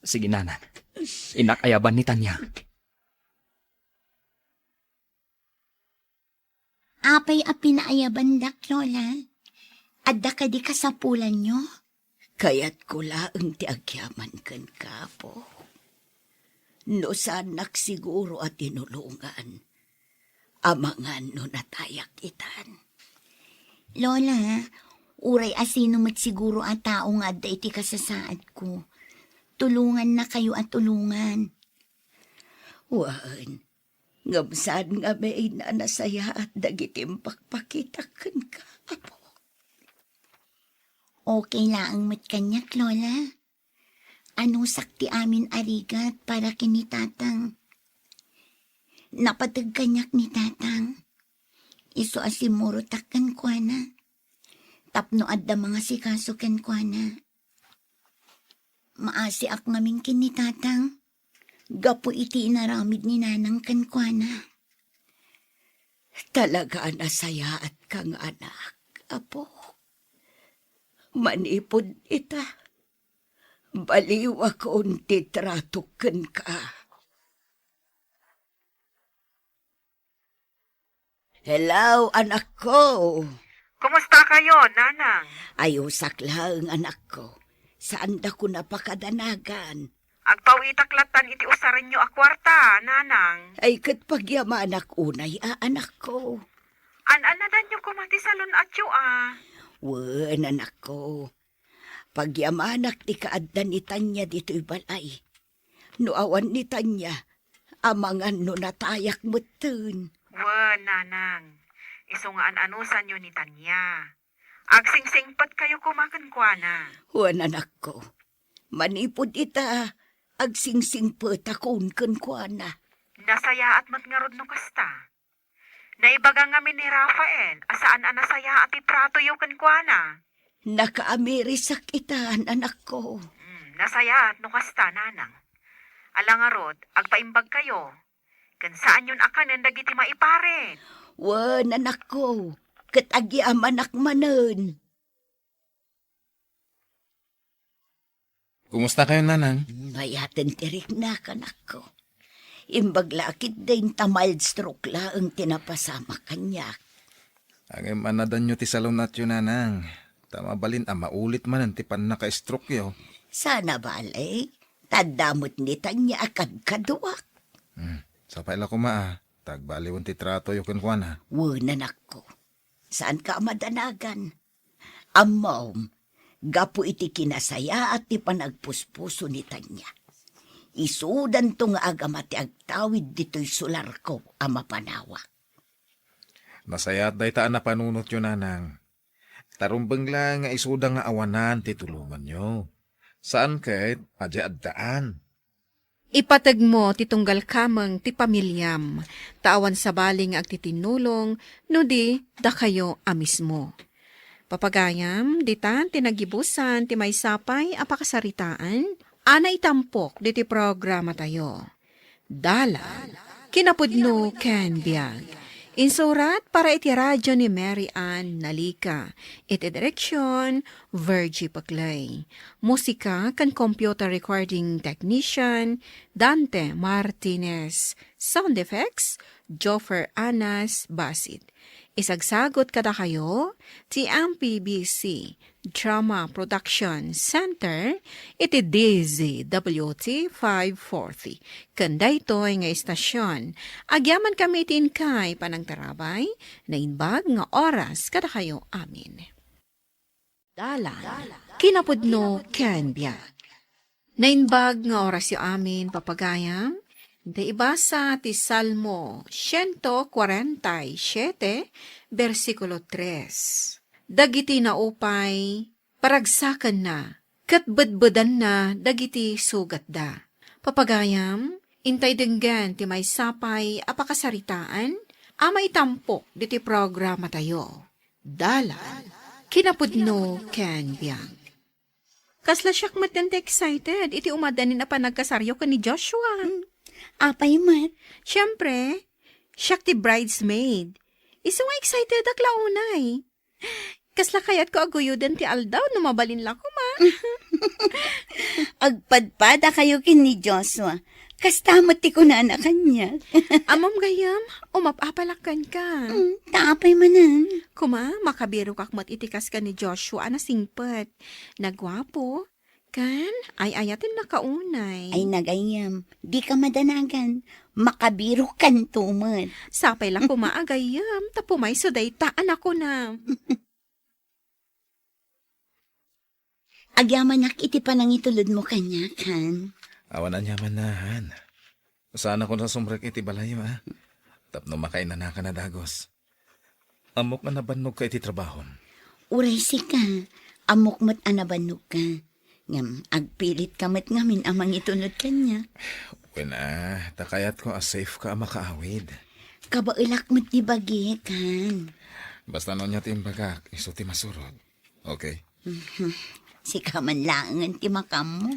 Sige, nanang. Innak ayaban ni Tania. Apay a pinaayabandak, Lola? Adda kadi kasapulanyo? Kayatko laeng ti agyaman kenka, Apo. No saannak siguro a tinulongan, amangan no natayak itan. Lola, uray asino met siguro a tao nga adda iti kasasaadko, tulongannakayo a tulongan. Wen, ngem saan ngamin a nasayaat dagiti impakpakitak kenka, Apo. Okay laeng met kaniak, Lola. Anusak ti amin a rigat para ken ni Tatang. Napateg kaniak ni Tatang. Isu a simmurotak kenkuana. Tapno adda mangasikaso kenkuana. Maasiak ngamin ken ni Tatang gapu iti inaramid ni Nanang kenkuana. Talaga a nasayaatka nga anak, Apo. Manipud ita, baliwakon ti tratok kenka. Hello, anakko. Kumusta kayo, Nanang? Ayosak laeng, anakko. Saandakon a pakadanagan. Agpawitak lattan iti usarenyo a kuarta, Nanang. Ay, ket pagyamanak unay a, anakko. An-annadanyo koma ti salun-atyo a? Wen, anakko. Pagyamanak ti kaadda ni Tania ditoy balay. No awan ni Tania, amangan no natayak metten. Wen, Nanang. Isu nga an-anusanyo ni Tania. Agsingsingpetkayo koma kenkuana. Wen, anakko. Manipud ita, agsingsingpetakon kenkuana. Nasayaat met ngarud no kasta. Naibaga ngamin ni Rafael a saan a nasayaat ti tratoyo kenkuana. Nakaamirisak itan, anakko. Hmm, nasayaat no kasta, Nanang. Ala ngarud, agpaimbagkayo. Ken saanyon a kanen dagiti maiparit. Wen, anakko, ket agyamanak manen. Kumusta kayo, Nanang? Mayaten ti riknak, anakko. Imbag la a ketdi ta mild stroke laeng ti napasamak kaniak. Ngem annadanyo ti salun-atyo, Nanang. Ta mabalin a maulit manen ti pannaka-stroke-yo. Sana bale, ta adda met ni Tania a kadkaduak. Hmm, sapay la koma a, ta agbaliwen ti tratoyo kenkuana. Wen, anakko. Saanka a madanagan. Ammom, gapu iti kinasayaat ti panagpuspuso ni Tania, isudanto nga agama ti agtawid ditoy solarko a mapanawak. Nasayaat dayta a napanunotyo, Nanang. Ta rumbeng la nga isuda nga awanan ti tulonganyo. Saan ket a di addaan. Ipategmo ti tunggal kameng ti pamiliam, ta awan sabali nga agtitinnulong no di dakayo a mismo. Papagayam, ditan ti naggibusan ti maysa pay a pakasaritaan a naitampok ditoy programatayo. Dalan, kinapudno ken biag. Insurat para iti radyo ni Mary Ann Nalica. Iti direksyon, Virgie Paclay. Musika ken computer recording technician, Dante Martinez. Sound effects, Joffer Anas Basit. Isagsagut kadakayo ti M P B C Drama Production Center iti D Z W T five forty. Ken daytoy nga istasyon, agyamankami iti inkay panangtarabay, naimbag nga oras kadakayo amin. Dalan, kinapudno ken biag. Naimbag nga orasyo amin, papagayam, Ita ibasa ti Salmo siento kuarenta y siete, bersikulo tres. Dagiti naupay, paragsakanna, ket bedbedanna dagiti sugatda. Papagayam, intay denggen ti maysa pay a pakasaritaan a maitampok ditoy programatayo. Dalan, kinapudno ken biag. Kasla siak met ti excited iti umadanin a panagkasaryo ken ni Joshua. Hmm. Apay met? Siyempre, siak ti bridesmaid. Isu nga excitedak la unay. Kasla kayatko a guyoden ti aldaw no mabalin la koma. Agpadpadakayo ken ni Joshua. Kasta met ti kunana kaniak. Ammom gayam, umap-apalak kenka. Mm, ta apay manen? Koma, makabirokak met iti kas ken ni Joshua a nasingpet. Naguapo, ken ay-ayatennak a unay. Ay, nagayyem, dika madanagan. Makabirokanto met. Sapay la koma a gayyem, ta pumayso dayta a nakunam. Agyamanak iti panangitulodmo kaniak, Han. Awan aniamanna, Han. Saanakon a sumrek iti balayyo, a? Tapno makainanaka a dagus. Ammok a nabannogka iti trabahom. Uray sika, ammok met a nabannogka. Ngem agpilitka met ngamin a mangitulod kaniak. Wen a, ta kayatko a safeka a makaawid. Kabaelak met ti bagik, Han. Basta no ania ti imbagak, isu ti masurot. Okay? Mhm. Sika man laengen ti makammo.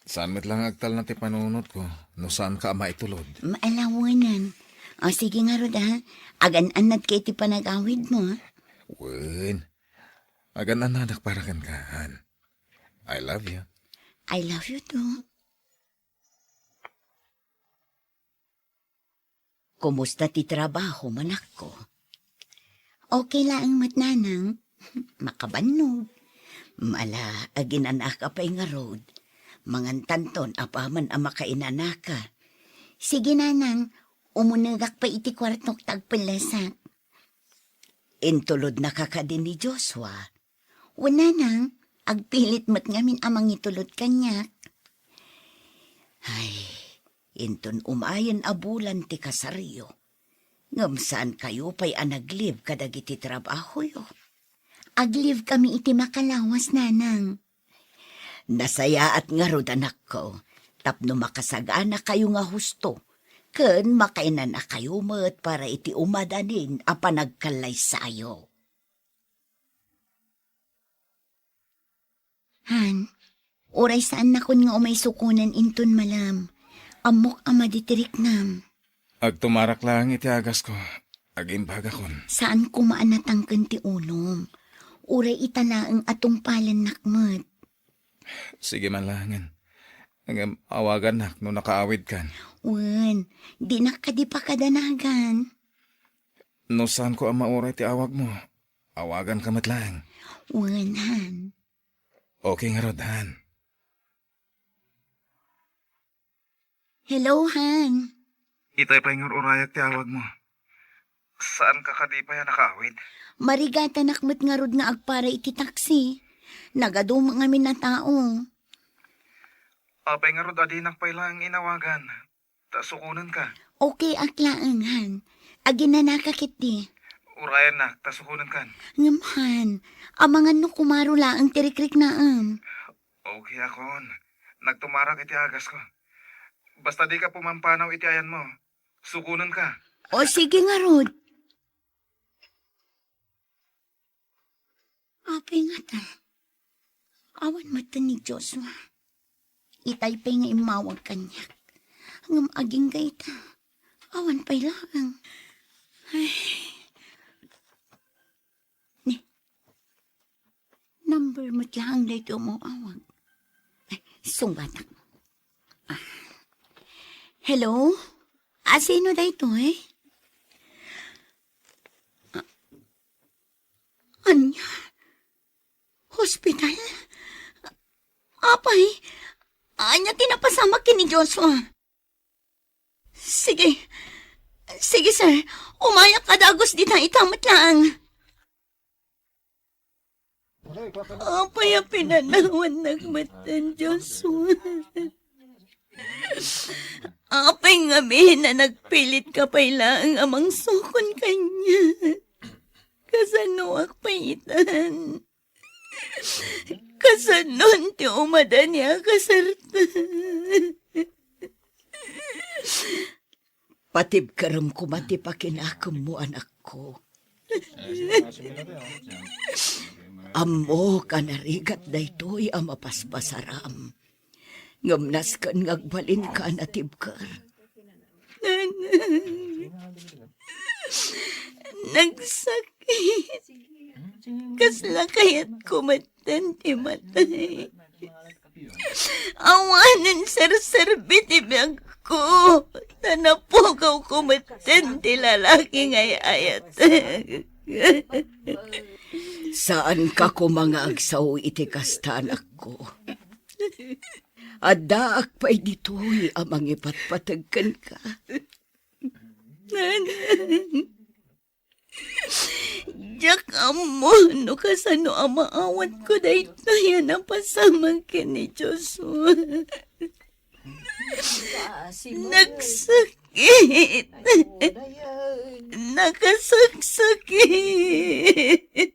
Saan met la nga agtalna ti panunotko no saanka a maitulod. Maalawanan. O, sige ngarud, a. Agan-annadka iti panagawidmo, a. Wen. Agan-annadak para kenka, Han. I love you. I love you too. Kumusta ti trabaho, manakko? Okay laeng met, nanang. Makabannog. Ala, aginanaka pay ngarud. Mangantanton apaman a makainanaka. Sige, nanang, umunegak pay iti kuartok ta agpellasak. Intulodnaka kadi ni Joshua? Wen, nanang, agpilit met ngamin a mangitulod kaniak. Ay, inton umayen a bulan ti kasaryo, ngem saankayo pay a nag-leave kadagiti trabahoyo. Ag-leave kami iti makalawas, nanang. Nasayaat ngarud, anakko, tapno makasaganakayo nga husto, ken makainanakayo met para iti umadanin a panagkallaysayo. Han, uray saannakon nga umay sukonen inton malem. Ammok a madi ti riknam. Agtumarak laeng iti agasko. Agimbagakon. Saan koma a natangken ti ulom. Uray ita laeng a tungpalennak met. Sige man laengen. Ngem awagannak no nakaawidkan. Wen, dinak kadi pakadanagan. No saanko a mauray ti awagmo, awaganka met laeng. Wen, Han. Okay ngarud, Han. Hello, Han. Itay pay nga ur-urayak ti awagmo. Saanka kadi pay a nakaawid? Marigatanak met ngarud nga agpara iti taksi. Nagadu met ngamin a tao. Apay ngarud a dinak pay laeng inawagan? Ta sukonenka. Okay ak laeng, Han. Aginanaka ketdi. Urayannak, ta sukonenkan. Ngem, Han, amangan no kumaro laeng ti rikriknaem. Okay akon. Nagtumarak iti agasko. Basta dika pumampanaw iti ayanmo. Sukonenka. O, sige ngarud. Apay ngata, awan met ni Joshua. Itay pay nga immawag kaniak. Ngem agingga ita, awan pay laeng. Ay. Ni, number met laeng daytoy a umawag. Ay, sungbatak. Ah. Hello? Ah, sino daytoy? Ah, ania? Hospital? Apay, ania ti napasamak ken ni Joshua? Sige. Sige, sir. Umayak a dagus dita ita met laeng. Apay a pinanawannak met ni Joshua? Apay ngamin a nagpilitka pay laeng a mangsukon kaniak? Kasanoak pay itan? Kasanon ti umadani a kasarta? Patibkerem koma ti pakinakemmo, anakko. Ammok a narigat daytoy a mapaspasaram. Ngem nasken nga agbalinka a natibker. Nanang, nagsakit. Kasla kayatko metten ti matay. Awanen serserbi ti biagko, ta napugawko metten ti lalaki nga ay-ayatek. Saanka koma nga agsao iti kasta, anakko. Addaak pay ditoy a mangipatpateg kenka. Nanang, diak ammo no kasano a maawatko daytoy a napasamak ken ni Joshua. Nagsakit. Nakasaksakit.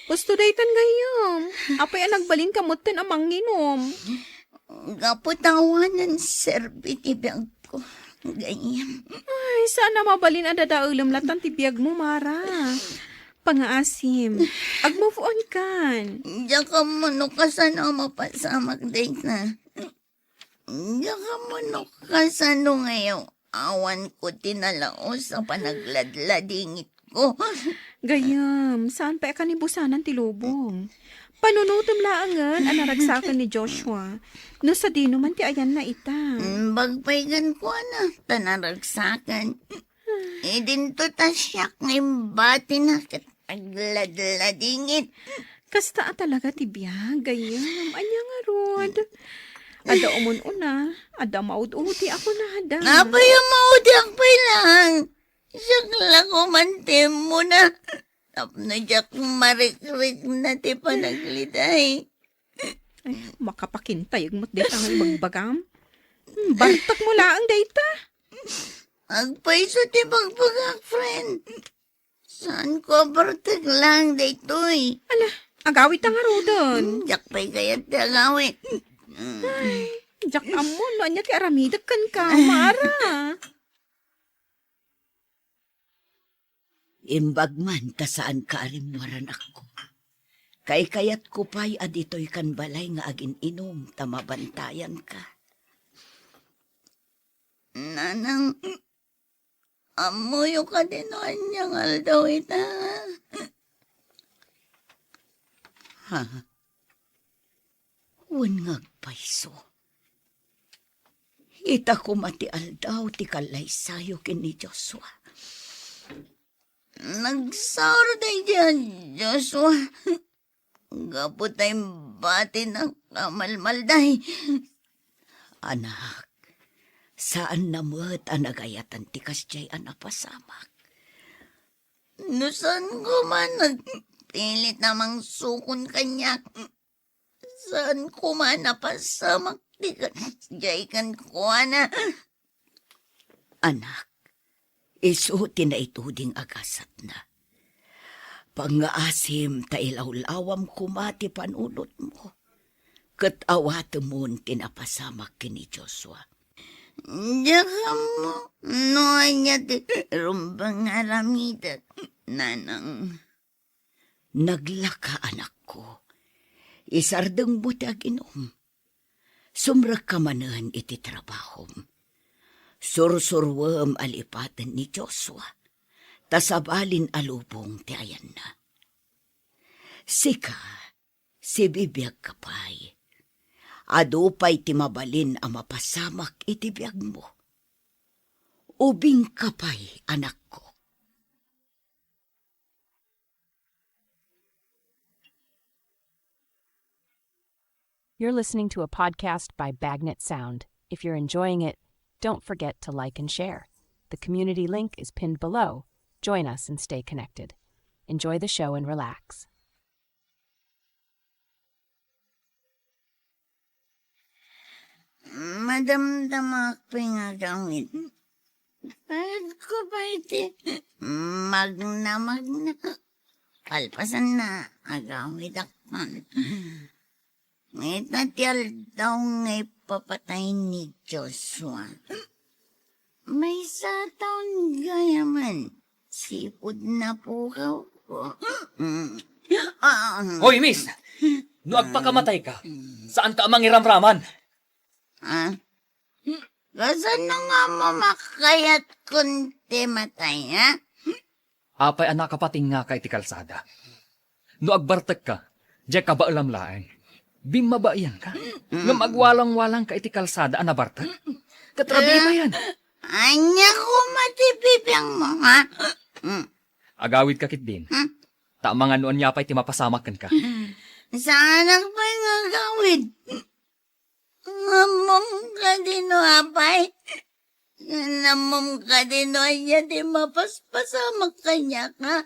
Husto daytan gayyem. Apay a nagbalinka metten a manginom? Gapu ta awanen serbi ti biagko, gayyem. Ay, saan a mabalin a dadaelem latan ti biagmo, Mara. Pangaasim, ag-move on kan. Diak ammo no kasano a mapasamak dayta. Diak ammo no kasano nga awanko ti nalaus a panagladladingitko. Gayyem, saan pay a kanibusanan ti lubong. Panunotem laengen a naragsaken ni Joshua. No sadino man ti ayanna ita. Imbag pay kenkuana, ta naragsaken. Idinto ta siak nga imbatina ket agladladingit. Kasta a talaga ti biag, gayyem. Ania ngarud? Adda umun-una, adda maud-udi a kunada. Apay a maudiak pay laeng? Siak la koma ti immuna. Tapno diak marikrikna ti panagriday. Ay, makapakintayeg met dayta nga ibagbagam. Hmm, bartekmo laeng dayta. Agpayso ti bagbagak, friend. Saanko a bartek laeng daytoy. Ala, agawidta ngaruden. Hmm, diak pay kayat ti agawid. Hmm. Ay, diak ammo no ania ti aramidek kenka, Mara. Imbag man ta saanka a rimmuar, anakko. Kaykayatko pay a ditoykan balay nga agin-inum ta mabantayanka. Nanang, ammoyo kadi no ania nga aldaw ita? Ha? Wen nga agpayso. Ita koma ti aldaw ti kallaysayo ken ni Joshua. Nagsaur daydi a Joshua. Gapu ta imbatinak a malmalday. Anak, saanna met a nagayatan ti kasdiay a napasamak. No saan koma nagpilit a mangsukon kaniak, saan koma a napasamak ti kasdiay kenkuana. Anak, isu ti naituding a gasatna. Pangngaasim ta ilawlawam koma ti panunotmo, ket awatemon ti napasamak ken ni Joshua. Diak ammo no ania ti rumbeng nga aramidek, nanang. Naglaka, anakko. Isardengmo ti aginum. Sumrekka manen iti trabahom. Sursuruem a lipaten ni Joshua, ta sabalin a lubong ti ayanna. Sika, sibibiagka pay. Adu pay ti mabalin a mapasamak iti biagmo. Ubingka pay, anakko. You're listening to a podcast by Bagnet Sound. If you're enjoying it, don't forget to like and share. The community link is pinned below. Join us and stay connected. Enjoy the show and relax. Madamdamak pay nga agawid. Kayatko pay ti magna-magna. Kalpasanna, agawidak man. Ita ti aldaw nga ipapatay ni Joshua. Maysa a taon gayamen, sipud napukaw ko. Ah. Hoy, miss! No agpakamatay ka, saan ka a mangiramraman? Ah? Kasano nga makayatkon ti matay, ha? Apay a nakapatingngaka iti kalsada? No agbartekka, diay kabaelam laeng. Bimmabaianka. Ngem agwalangwalangka iti kalsada a nabartek. Ket rabii payen. Ania koma ti bibiangmo, ha? Mm. Agawidka ketdin. Hmm? Ta amangan no ania pay ti mapasamak kenka. Saanak pay nga agawid. Ammom kadi no apay? Ammom kadi no ania ti mapaspasamak kaniak, ha?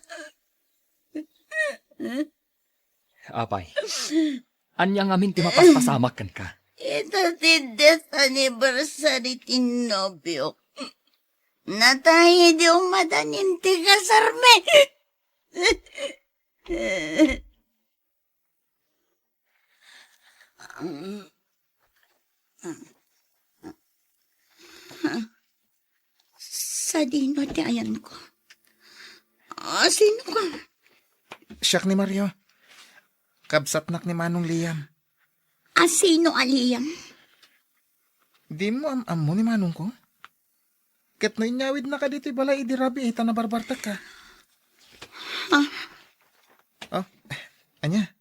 Apay, ania ngamin ti mapaspasamak kenka? Ita ti death anniversary ti nobiok. Natay idi umadanin ti kasarmi. Sadino ti ayanko? Ah, sino ka? Siak ni Mario. Kabsatnak ni Manong Liam. Ah, sino a Liam? Dimo am-ammo ni Manongko? Ket no inyawidnaka ditoy balay idi rabii ta nabarbartekka. Ah. Oh, ania?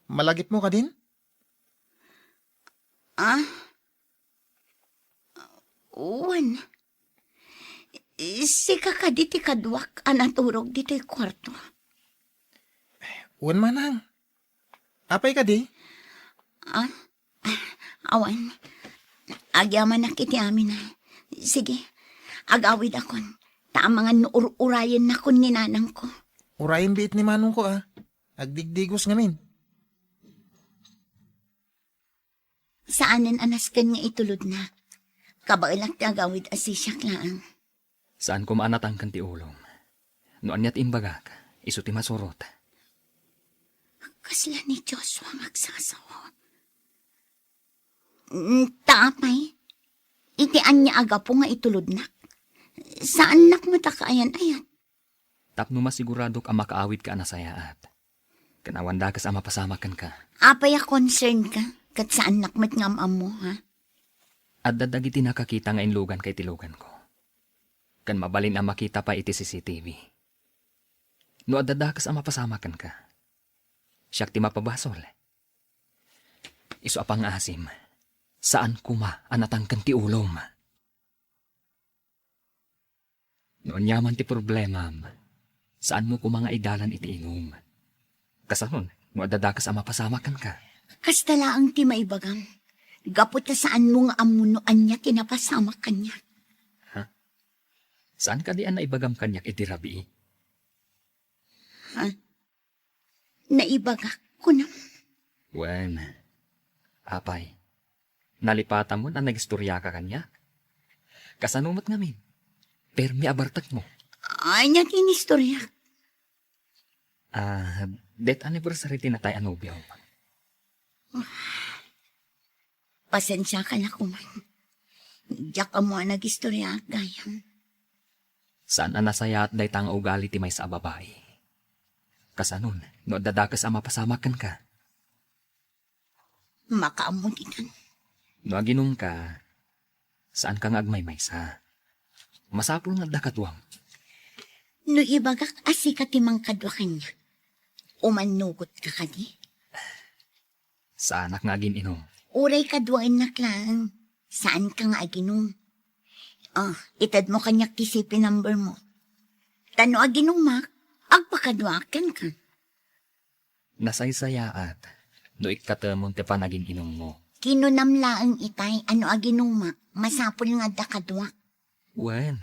Malagipmo kadin? Ah? Wen. Sika kadi ti kaduak a naturog ditoy kuarto? Wen, manang. Apay kadi? Ah? Awan. Agyamanak iti amin. Sige, agawidakon. Ta amangan no ur-urayennakon ni nanangko. Urayen biit ni manongko, a. Agdigdigos ngamin. Saanen a nasken nga itulodna. Kabaelak ti agawid a sisiak laeng. Saan koma a natangken ti ulom. No ania ti imbagak, isu ti masurot. Kasla ni Joshua nga agsasawa. Mm, ta apay, iti ania a gapu nga itulodnak? Saannak met a kaayan-ayat. Tapno masiguradok a makaawidka a nasayaat. Ken awan dakes a mapasamak kenka. Apay a concern ka? Ket saannak met nga am-ammo, ha? Adda dagiti nakakita nga inluganka iti luganko. Ken mabalin a makita pay iti C C T V. No adda dakes a mapasamak kenka, siak ti mapabasol. Isu a pangngaasim, saan koma a natangken ti ulom. No ania man ti problemam, saanmo koma nga idalan iti inum. Kasanon, no adda dakes a mapasamak kenka? Kasta laeng ti maibagam. Gapu ta saanmo nga ammo no ania ti napasamak kaniak. Ha? Saan kadi a naibagam kaniak iti rabii? Ha? Naibagak, kunam. Wen, apay, nalipatamon a nagistoriaka kaniak? Kasano met ngamin? Permi a bartekmo. Ania ti inistoriak? Ah, death anniversary ti natay a nobiom. Pasensiaka la koman. Diak ammo a nagistoriaak gayam. Saan a nasayaat dayta nga ugali ti maysa a babai. Kasanon, no adda dakes a mapasamak kenka? Makaammo ditan. No aginumka, saanka nga agmaymaysa. Masapul nga adda kaduam. No ibagak a sika ti mangkadua kaniak, umannugotka kadi? Saanak nga agin-inum. Uray kaduaennak laeng. Saanka nga aginum. Ah, itedmo kaniak ti C P number mo. Ta no aginummak, agpakaduaak kenka. Nasaysayaat no ikkatemon ti panagin-inummo. Kinunam laeng itay a no aginummak, masapul nga adda kaduak. Wen,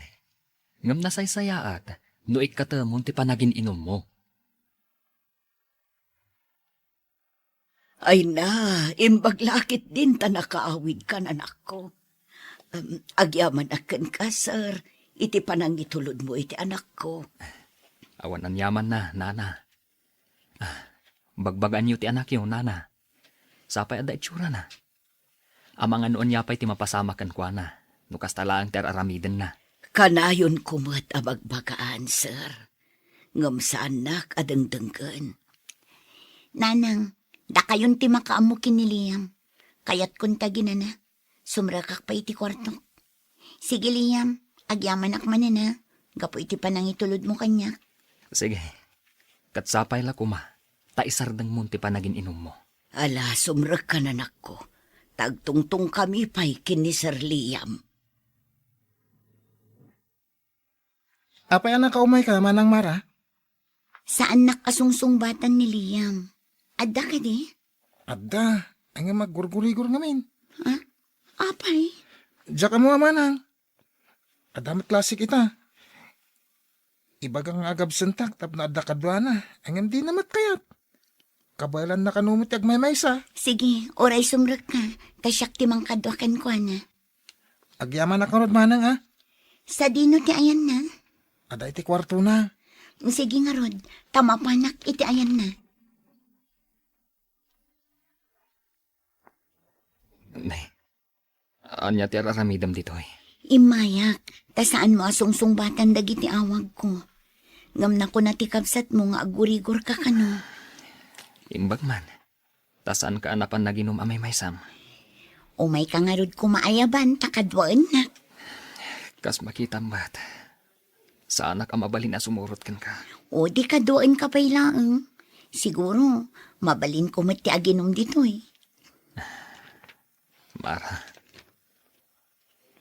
Ngem nasaysayaat no ikkatemon ti panagin-inummo. Ay na, imbag la ketdin ta nakaawidkan, anakko. Em, agyamanak kenka, sir, iti panangitulodmo iti anakko. Awan aniamanna, nana. Ah, bagbagaanyo ti anakyo, nana. Sapay adda itsurana. Amangan no ania pay ti mapasamak kenkuana, no kasta laeng ti ar-aramidenna. Kanayonko met a bagbagaan, sir. Ngem saannak a dengdenggen. Nanang, dakayon ti makaammo ken ni Liam. Kayatkon ta ginana. Sumrekak pay iti kuartok. Sige, Liam, agyamanak manen a, gapu iti panangitulodmo kaniak. Sige. Ket sapay la koma, ta isardengmon ti panagin-inummo. Ala, sumrekkan, anakko. Ta agtungtongkami pay ken ni Sir Liam. Apay a nakaumayka, Manang Mara? Saannak a sungsungbatan ni Liam. Adda kadi? Adda. Ay nga maggurgurigor ngamin. Ha? Apay? Diak ammo a, Manang. Adda met klase ita. Ibaga nga agabsentak tapno adda kaduana. Ay ngem dina met kayat. Kabaelanna kano met ti agmaymaysa. Sige, uray sumrekka, ta siak ti mangkadua kenkuana. Agyamanak ngarud, Manang, a? Sadino ti ayanna? Adda iti kuartona. Sige ngarud, ta mapanak iti ayanna. Nay, ania ti ar-aramidem ditoy? Immayak, ta saanmo a sungsungbatan dagiti awagko. Ngem nakuna ti kabsatmo nga aggurigorka kano. Imbag man, ta saanka a napan naginum a maymaysam. Umayka ngarud koma ayaban ta kaduaennak. Kas makitam met, saanak a mabalin a sumurot kenka. O di kaduaenka pay laeng. Siguro, mabalinko met ti aginum ditoy. Mara,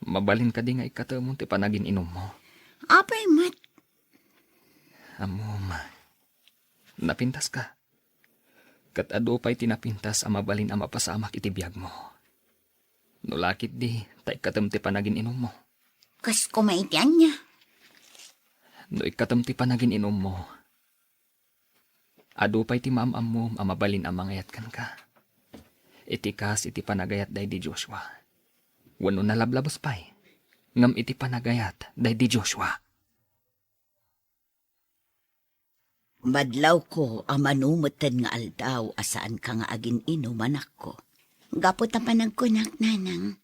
mabalin kadi nga ikkatemon ti panagin-inummo? Apay met? Ammom, napintaska. Ket adu pay ti napintas a mabalin a mapasamak iti biagmo. No la ketdi, ta ikkatem ti panagin-inummo. Kas koma iti ania? No ikkatem ti panagin-inummo, adu pay ti maam-ammom a mabalin a mangayat kenka. Iti kas iti panagayat daydi Joshua. Wenno nalablabes pay, ngem iti panagayat daydi Joshua. Madlawko a mano metten nga aldaw a saanka nga agin-inum, anakko. Gapu ta panagkunak, Nanang,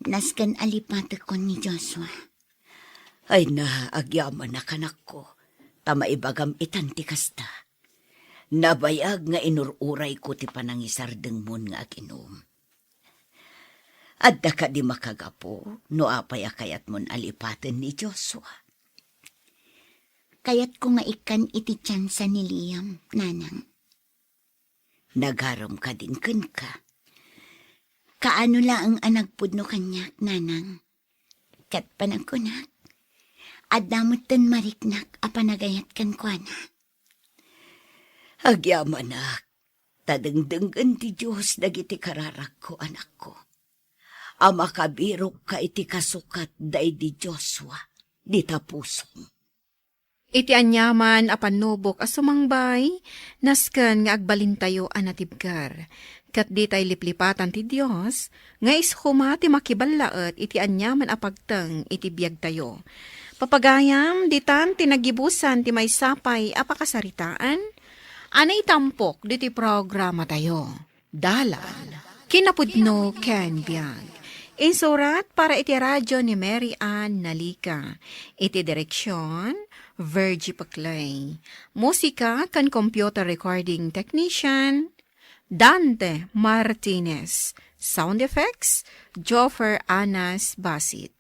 nasken a lipatekon ni Joshua. Ay na, agyamanak, anakko, ta maibagam itan ti kasta. Nabayag nga inur-urayko ti panangisardengmon nga aginum. Adda kadi makagapu no apay a kayatmon a lipaten ni Joshua? Kayatko nga ikkan iti tiansa ni Liam, Nanang. Nagarem kadin kenka? Kaano laeng a nagpudno kaniak, Nanang? Ket panagkunak, adda metten mariknak a panagayat kenkuana. Agyamanak, ta dengdenggen ti Dios dagiti kararagko, anakko, a makabirokka iti kasukat daydi Joshua, dita pusom. Iti aniaman a pannubok a sumangbay, nasken nga agbalintayo a natibker. Ket ditay liplipatan ti Dios, nga isu koma ti makiballaet iti aniaman a pagteng iti biagtayo. Papagayam, ditan ti nagibusan ti maysa pay a pakasaritaan a naitampok ditoy programatayo. Dalan, kinapudno ken biag. Insurat para iti radio ni Mary Ann Nalica. Iti direksion, Virgie Paclay. Musika ken computer recording technician, Dante Martinez. Sound effects, Joffer Anas Basit.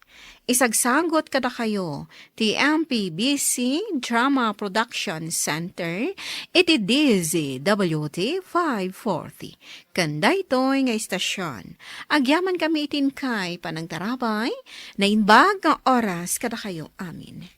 Isagsagut kadakayo ti M P B C Drama Production Center iti D Z W T five forty. Ken daytoy nga istasion, agyamankami iti inkay panangtarabay, naimbag nga oras kadakayo amin.